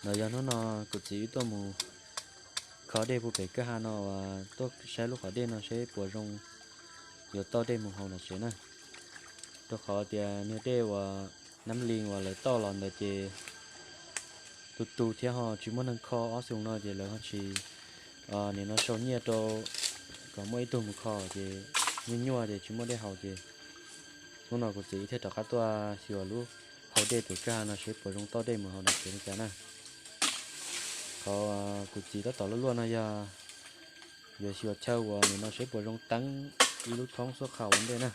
No yog hnub no kuv txiv wb tuaj mus kho dej puag pem kwj ha no uas tuaj saib lub qhov dej no seb puas zoo yuav toj dej mus haus nram tsev na. Rau qhov tias niag dej uas Nam Lis uas lawv toj los ntawd ces tu tu thiab ho tsis muaj neeg kho ob xyoo no ces lawv ho tsis, nim no sau nyiaj rau kom muaj ib tug mus kho ces nyuaj nyuaj ces tsis muaj dej haus ces hnub no kuv txiv thiaj rov qab tuaj xyuas lub hau dej pem kwj ha no seb puas zoo toj dej mus haus nram tsev li cas na. Qhov kuv txiv tab tom luaj luaj no yog yuav xyuas chaw uas nim no seb puas zoo teeb ib lub thoob xuaj khau ua ntej na.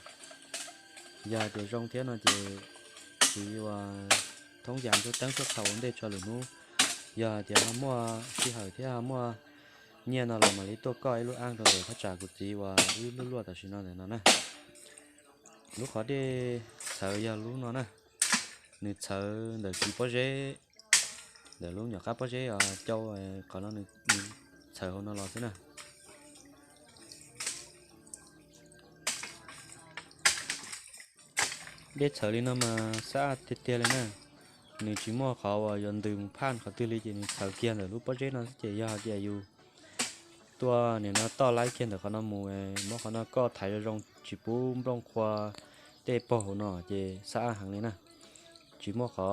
Yog tias zoo thiab no ces kuv yuav thoob yas tuaj teeb xuaj khau ua ntej tso lwm hnub. Yog tias ho muaj sij hawm thiab ho muaj nyiaj no los mam li tuaj koj ib lub aj rau ntawm thaj tsam kuv txiv uas wb luaj luaj tam sim no ntawm no na. Lub qhov dej txhawv yog lub no na, nws txhawv ntawm kiv pob zeb, ntawm lub nyuam qab pob zeb os cau, qhov no nws txhawv hauv no los xwb na. Dej txhawv li no mas xab tiag tiag li na, nws tsis muaj qhov uas yuav ntws mus phaj qhov twg li ces nws txhawv kiag ntawm lub pob zeb no xwb ces yog hais tias yus tuaj nim no toj laib kiag ntawm qhov no mus, muab qhov no koj thaiv zoo zoo tsis pub nplooj qhuav dej pog hauv no ces xab heev li na. Tsis muaj qhov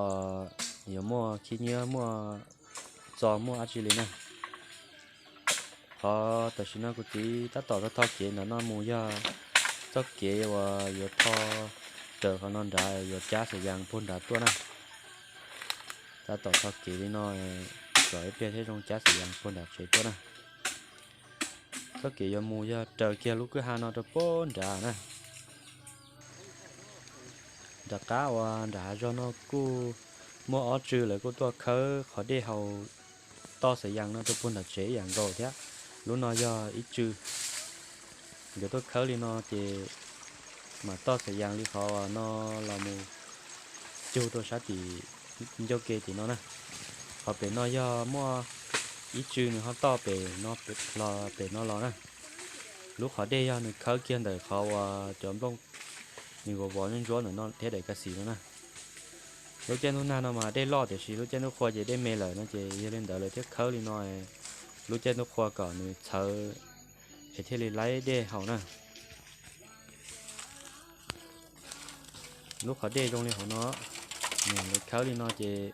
yuav muaj khib nyiab muaj txo muaj dab tsi li na. Qhov tam sim no kuv txiv tab tom tho tho kev ntawm no mus yog txoj kev uas yuav tho raws qhov no nrad yuav cab xayas puag nrad tuaj na. Tab tom tho kev li no kom ib pliag thiaj zoo cab xayas puag nrad tsev tuaj na. Txoj kev yuav mus yog raws kiag lub kwj ha no rau puag nrad na. Nram qab uas nram hav zog no kuj muaj ob tswv lawv kuj tuaj khawb qhov dej haus toj xayas no rau puag nram tsev ib yam nkaus thiab. Lub no yog ib tswv, nkawd tuaj khawb li no ces mam toj xayas li qhov no los mus cug rau sab tim ncauj ke tim no na. Qhov pem no yog muaj ib tswv nws ho toj pem no los pem no los na. Lub qhov dej yog nws khawb kiag ntawm qhov uas cov nplooj nws vov vov ntsuab ntsuab ntawm no thiab daim ka xim no na. Lub caij ntuj nag no mas dej loj tiam sis lub caij ntuj qhua ces dej me lawm no ces yog li ntawd lawv thiaj khawb li no, lub caij ntuj qhua kom nws txhawv es thiaj li laib dej haus na. Lub qhov dej zoo li hauv no, lawv khawb li no ces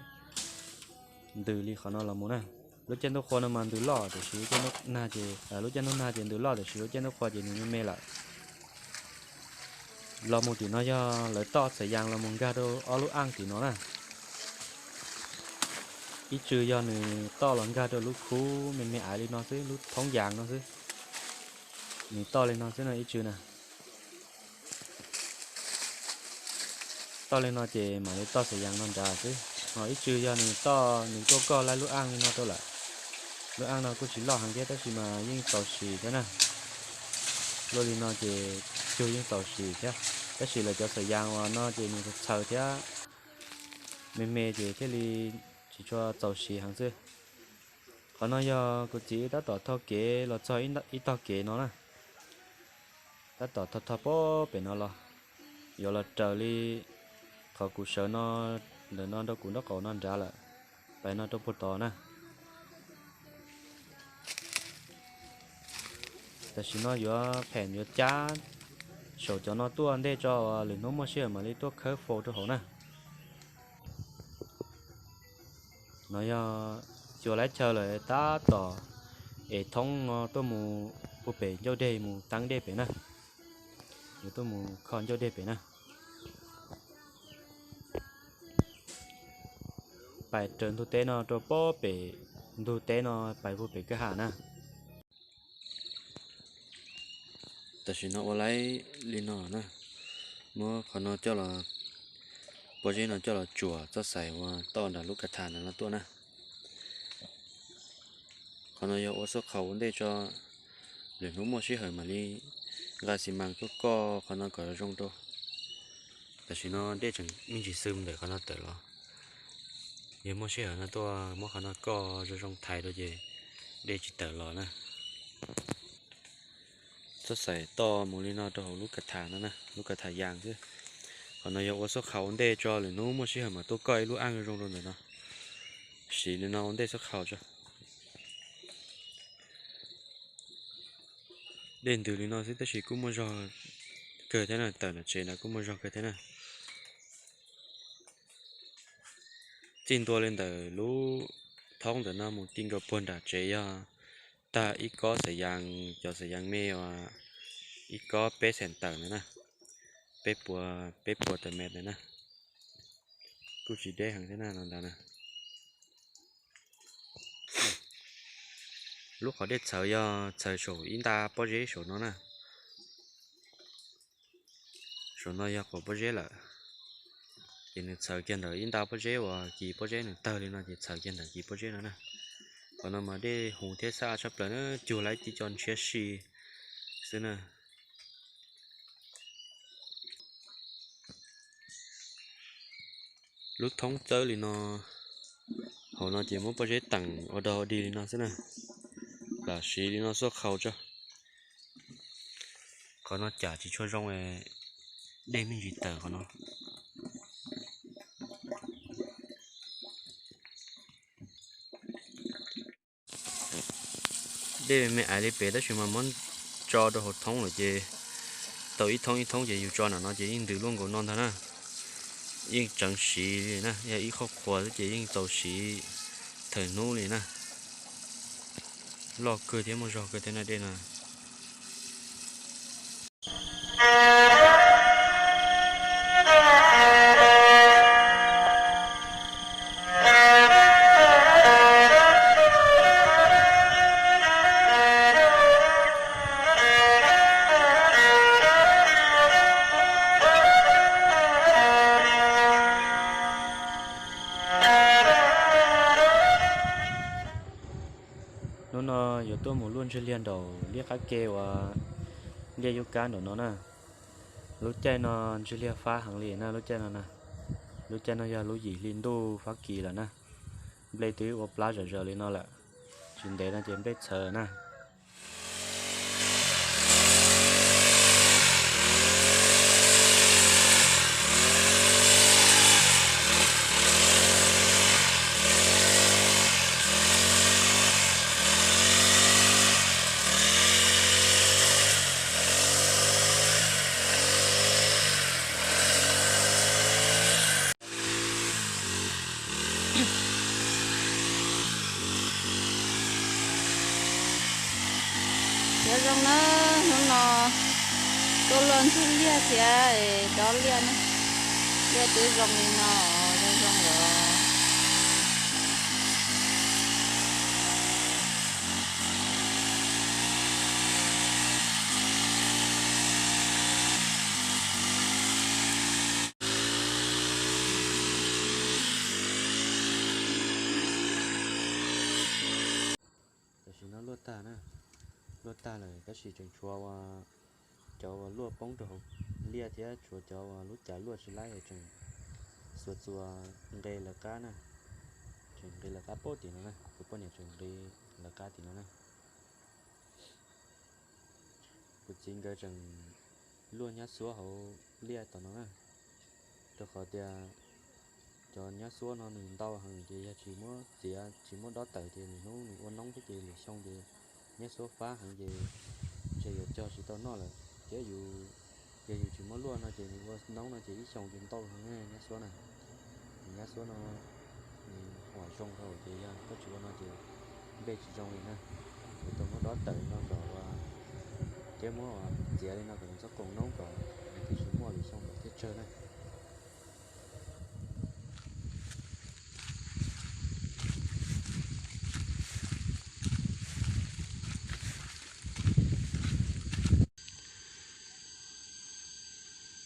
ntws li qhov no los mus na. Lub caij ntuj qhua no mas ntws loj tiam sis lub caij ntuj nag ces ntws loj tiam sis lub caij ntuj qhua ces nws me me lawm. Los mus tim no yog lawv toj xayas los mus nkag rau ob lub aj tim no na. Ib tswv yog nws toj los nkag rau lub khub me me aiv li no xwb, lub thoob yas no xwb. Nws toj li no xwb no ib tswv na. Toj li no ces mam li toj xayas no nrad xwb. Ho ib tswv yog nws toj nws tuaj koj laib lub aj li no rau lawm. Lub aj no kuj tsis loj heev thiab tab sis mas yeej txaus sim thiab na. Luaj li no ces cug yeej txaus sim thiab, tab sis lawv cov xayas uas no ces nws txhaws thiab me me ces thiaj li tsis tshua txaus sim heev xwb. Qhov no yog kuv txiv tab tom tho kev los txog ib tog kev no na. Tab tom tho tho puag pem no los, yuav los raws li qhov kuv sawv no, ntawm no rau kuv nraub qaum no nrad lawm, pais no rau puag tod na. Tam sim no yuav phem yuav cab saum cov no tuaj ntej tso, lwm hnub muaj sij hawm mam li tuaj khawb faus rau hauv na. No yog xyuas laib chaw lawm tab tom ev thoob no tuaj mus puag pem ncauj dej mus teeb dej pem na. Yuav tuaj mus kho ncauj dej pem na. Pais raws ntug teb no rau puag pem ntug teb no pais puag pem kwj ha na. Tam sim no ua laib li no na, muab qhov no coj los, pob zeb no coj los tsuam txoj xais uas toj nram lub kav tham ntawd no tuaj na. Qhov no yog ua xuaj qhau ua ntej tso, lwm hnub muaj sij hawm mam li nqa xi mas tuaj koj qhov no kom zoo rau. Tam sim no dej tseem me ntsis xwb ntawm qhov no tawm los, yog muaj sij hawm no tuaj muab qhov no koj zoo zoo thaiv rau ces dej tsis tawm los na. Txoj xais toj mus li no rau hauv lub kav tham no na, lub kav tham yas xwb. Qhov no yog ua xuaj qhau ua ntej tso, lwm hnub muaj sij hawm mam tuaj koj ib lub aj zoo rau ntawm no. Siv li no ua ntej xuaj qhau tso. Dej ntws li no xwb tab sis kuj muaj zog kawg thiab na, tawm nram tsev ntawd kuj muaj zog kawg thiab na. Txij ntua li ntawm lub thoob ntawm no mus ti nkaus puag nram tsev yog tag ib kob xayas, cov xayas me uas ib kob peb xees tawm ntawd na, peb puas, peb puas tawm mev ntawd na. Kuj tsis deb heev thiab na los ntawd na. Lub qhov dej txhawv yog txhawv saum ib nta pob zeb saum no na. Saum no yog quas pob zeb lawm, ces nws txhawv kiag ntawm ib nta pob zeb uas kis pob zeb nws tawg li no ces txhawv kiag ntawm kis pob zeb no na. Qhov no mas dej huv thiab xab av tshaj plaws na, cug laib tib co ntshiab si xwb na. Lub thoob txawb li no, hauv no ces muab pob zeb teem ua dog ua dig li no xwb na, lam siv li no xuaj qhau tso. Qhov no cam tsis tshua zoo, dej me ntsis tawm qhov no. Dej me me aiv li pem tab sis mas muab tso rau hauv thoob lawm ces tau ib thoob ib thoob ces yus tso nram no ces yeej ntws luaj nkaus no ntag na. Yeej tseev siv li na, yog ib qho qhuas xwb ces yeej txaus siv thawm hnub li na. Loj kawg thiab muaj zog kawg thiab na dej no. Hnub no yuav tuaj mus luaj ntswg liag nraum liab qab ke uas liaj yub kab nraum no na. Lub caij no ntswg liag fab heev li na lub caij no na. Lub caij no yog lub yim hli ntuj Fab Kis lawm na. Nplej twb ua plab zom zaws li no lawm, tsis ntev no ces nplej txhawv na. Nyob zoo na, hnub no tuaj luaj ntswg liag thiab dob liaj na, liaj twb zoo li no, zoo zoo lawm. Tam sim no luaj tag na, luaj tag lawm tab sis tseem tshuav uas cov uas luaj poob rau hauv liaj thiab tshuav cov uas lub cav luaj tsis laib tseem xuas txuas nqe lawv qab na, tseem nqis lawv qab pab tim no na, kuv poj niam tseem nqis lawv qab tim no na. Kuv txiv nkawd tseem luaj nyab xuab hauv liaj tom no na, rau qhov tias cov nyab xuab no nws ntau heev ces yog tsis muab txiav tsis muab dob tawm ces lwm hnub nws ua noob thiab ces lwm xyoo ces nyab xuab fab heev ces ntshe yuav cog tsis tau noj lawm thiab. Yus, yog yus tsis muab luaj no ces nws ua noob no ces ib xyoos ces ntau heev nyab xuab na. Nws nyab xuab no nws huam zoo dhau ces yog koj tsis ua no ces nplej tsis zoo li na. Kuv tau muab dob tawm no kom ua, thiab muab txiav li no kom nws txhob qoom noob kom nws thiaj tsis muaj lwm xyoo kom thiaj tsawg na.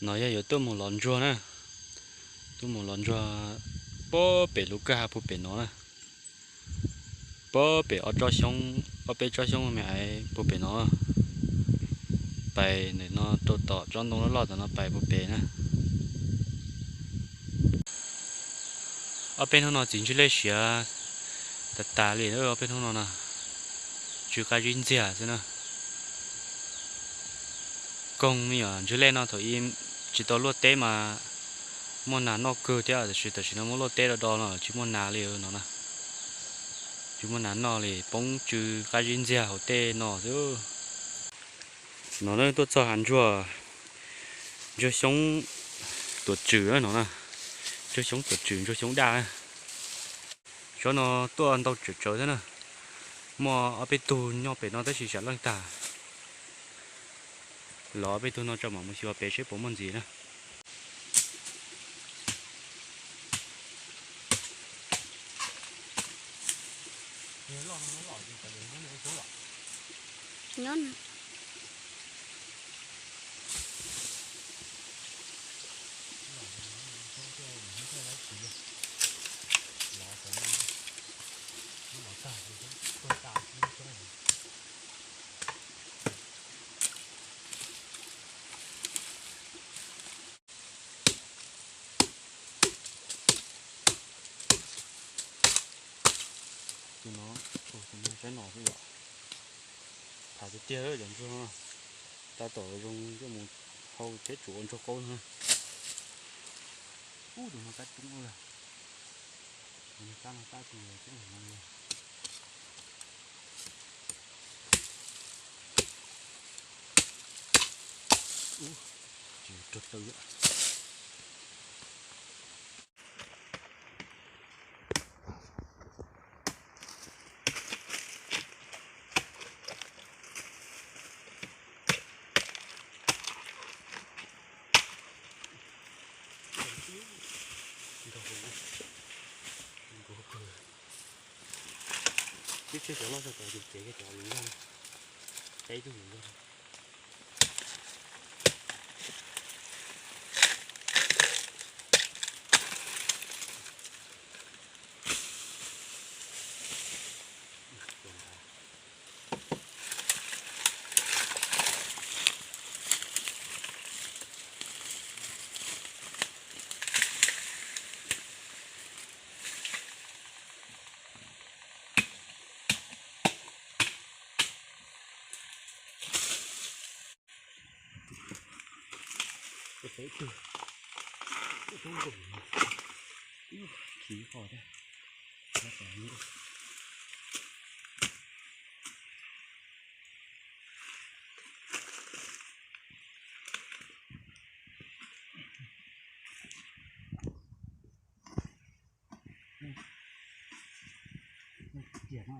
No yog yuav tuaj mus lov ntsuag na, tuaj mus lov ntsuag puag pem lub kwj ha puag pem no na, puag pem ob tsob xyoob, ob peb tsob xyoob me aiv puag pem no. Pais ntawm no rau tom tsob ntoo loj loj tom no pais puag pem na. Ob peb hnub no txiv ntswg lej siav tas tas li, ob peb hnub no no tsw qab zib ntxiag xwb na. Koog me nyuam ntswg lej no thaum ub tsis tau luaj teb mas muaj nas noj kawg thiab, tab sis tam sim no muaj luaj teb do do no tsis muaj nas li no na. Tsis muaj nas noj li, poob tsw qab zib ntxiag hauv tej no xwb. No na tuaj txog hav ntsuag, ntsuag xyoob tuam tswm no na, ntsuag xyoob tuam tswm, ntsuag xyoob daj. Tsob no tuaj ntau tsawv tsawv thiab na. Muaj ob peb tug nyob pem no tab sis sam leej tag. Los ob peb tug no tso mam mus xyuas pem seb puas muaj ntxiv na. Tus no, tus no saib no xwb yom. Tham tiag tiag cov ntsuag no, tab tom zoo coj mus hau thiab tsuav ua ntsuag qaub no. Ub, tus no kab coob lawm. Tus no kab no kab coob coob no. Ub, tsis rog taw. Tib tsheb cov loj txog tau ces cov lus zog, cab ib tug lus zog. Tiam no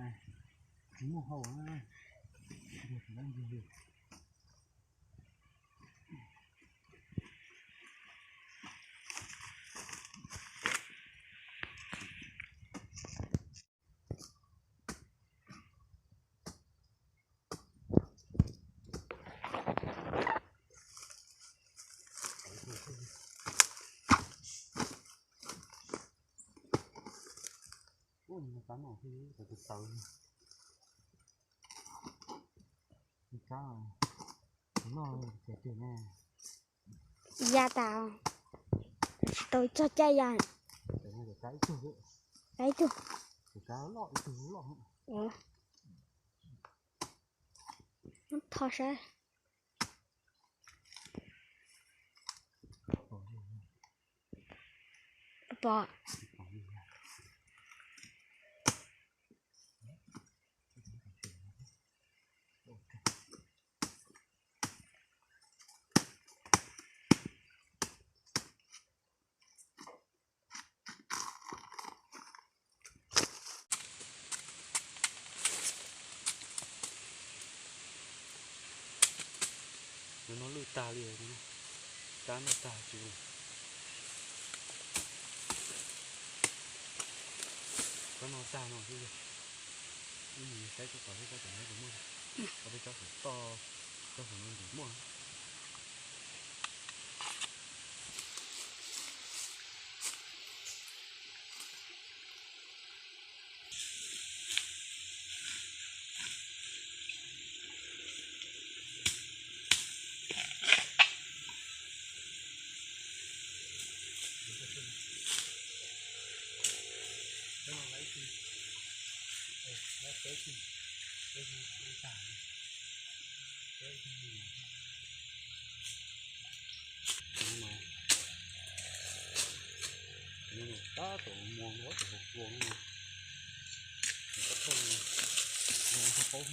tsis muaj hau na, ntiag tsis dab ntiag li. Ub, nws kab no thiab, cov tus taws. Nws kab no, noj tiag tiag ne. Ya tas, tsis tau txog caij ya. Cov no cov kab ib tug, kab ib tug, cov kab loj ib tug loj. Tho saib. Pom. Nws no lwj tag li, kab no tag tsis zoo. Kab no tag no xwb. Wb mus saib tsob tod thiab, tsob tod no puas muaj. Ob peb tsob saum toj, tsob saum no ntim muaj. Tab tom mus ua tus hauv tua no, tab tom mus ua paub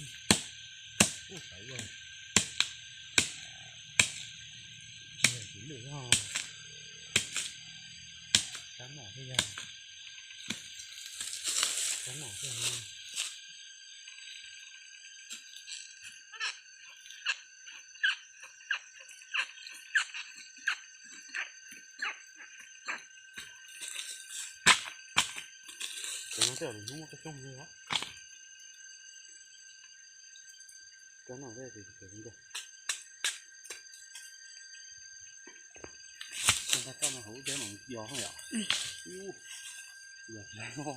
ub sawv los tsis yog tus lwj no. Cab nom thiaj yog, cab nom thiaj, cov no tej zaum lwm hnub muaj coob coob li os. Cov no tej zaum cov no hauv cov no yos yom. Yos no.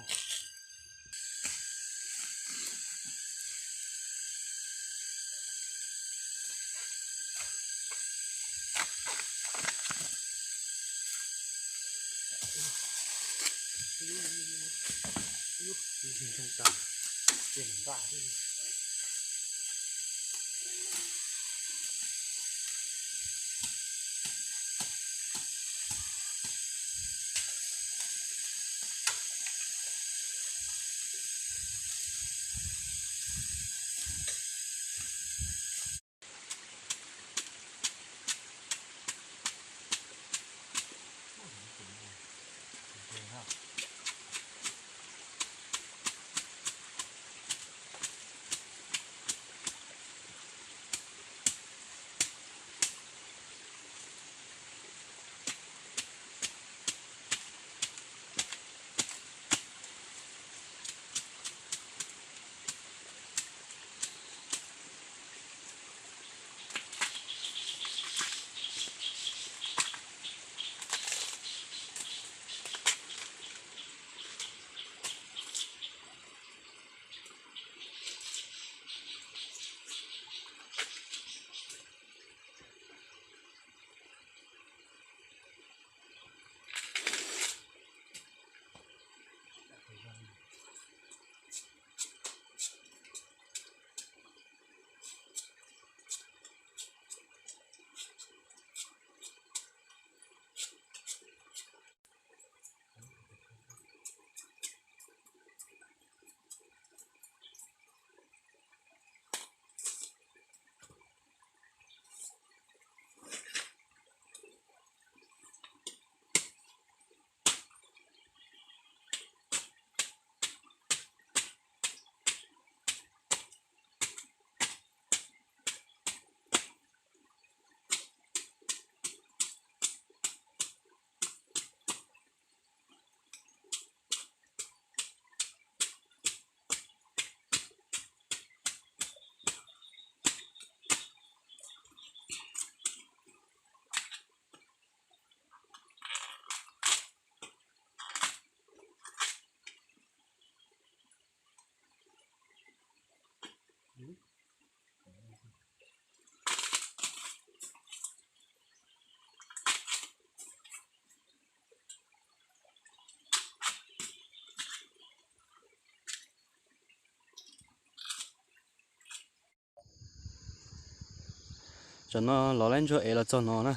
Tam no lov laib ntsuag ev los txog no na.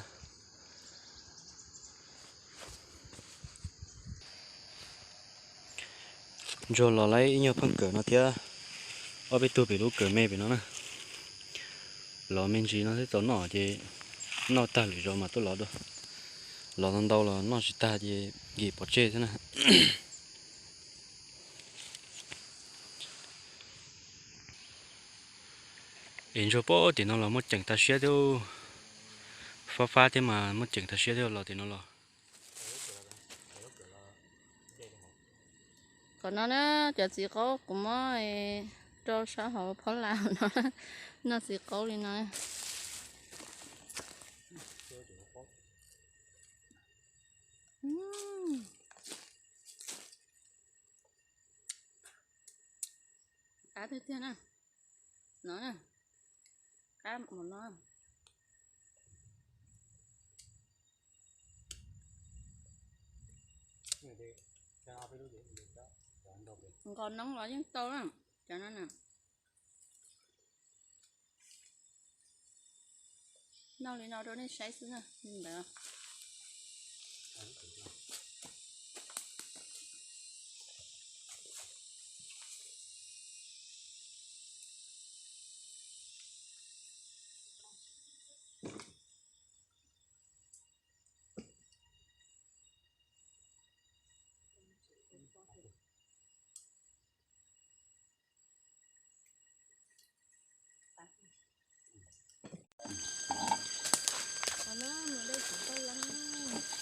Ntsuag lov laib ib nyuag pheej kawm no thiab, ob peb tug pem lub kawm me pem no na. Lov me ntsis no thiab txaus noj ces noj tag lwm zaus mas tuaj lov dua. Lov ntau ntau los noj tsis tag ces nkim pov tseg thiab na. Es ntsuag pem tim no los muaj ceem tag siab thiab. Fab fab thiab mas muaj ceem tag siab thiab los tim no los. Qhov no na, cov txiv qaub kuv muab rau sab hauv phab las no, noj txiv qaub li no. Qab tiag tiag na. No na. Qab mus no. Nqos noob los yeej tau na. Cov no na, noj li no rau nej saib xwb na, li ntawd.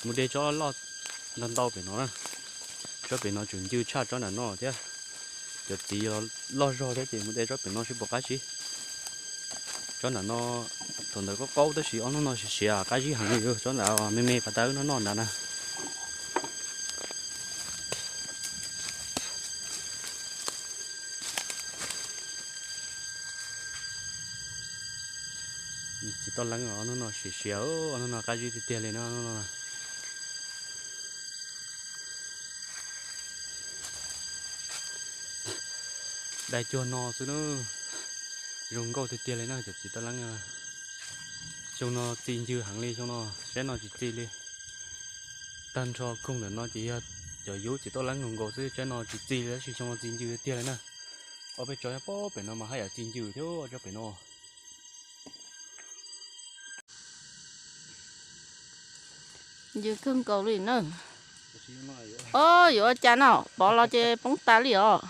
Mus de tsob loj ntau ntau pem no na. Tsob pem no tseem ncw tshaj tsob nram no thiab. Cov txiv loj zog thiab ces mus de tsob pem no seb puas qab zib. Tsob nram no thaum ntawd qaub qaub tab sis ob hnub no siav siav qab zib heev li, tsob nram me me pas tawb no noj nrad na. Txiv toj leeb ob hnub no siav siav, ob hnub no qab zib tiag tiag li no. Dai cuag no xwb na, zoo nkauj tiag tiag li na cov txiv toj leeb. Xyoo no txi ncw heev li, xyoo no tsaib no tsis txi li. Tag nrho koog ntawm no ces yog cov yub txiv toj leeb nkaus nkaus xwb, tsaib no tsis txi li tab sis xyoo no txi ncw tiag tiag li na. Ob peb tsob nyob pem no mas haj yam txi ncw thiab tsob pem no. Ncw kawg nkaus li na. Ob, yuav ua cas no, pov los ces poob tas li os.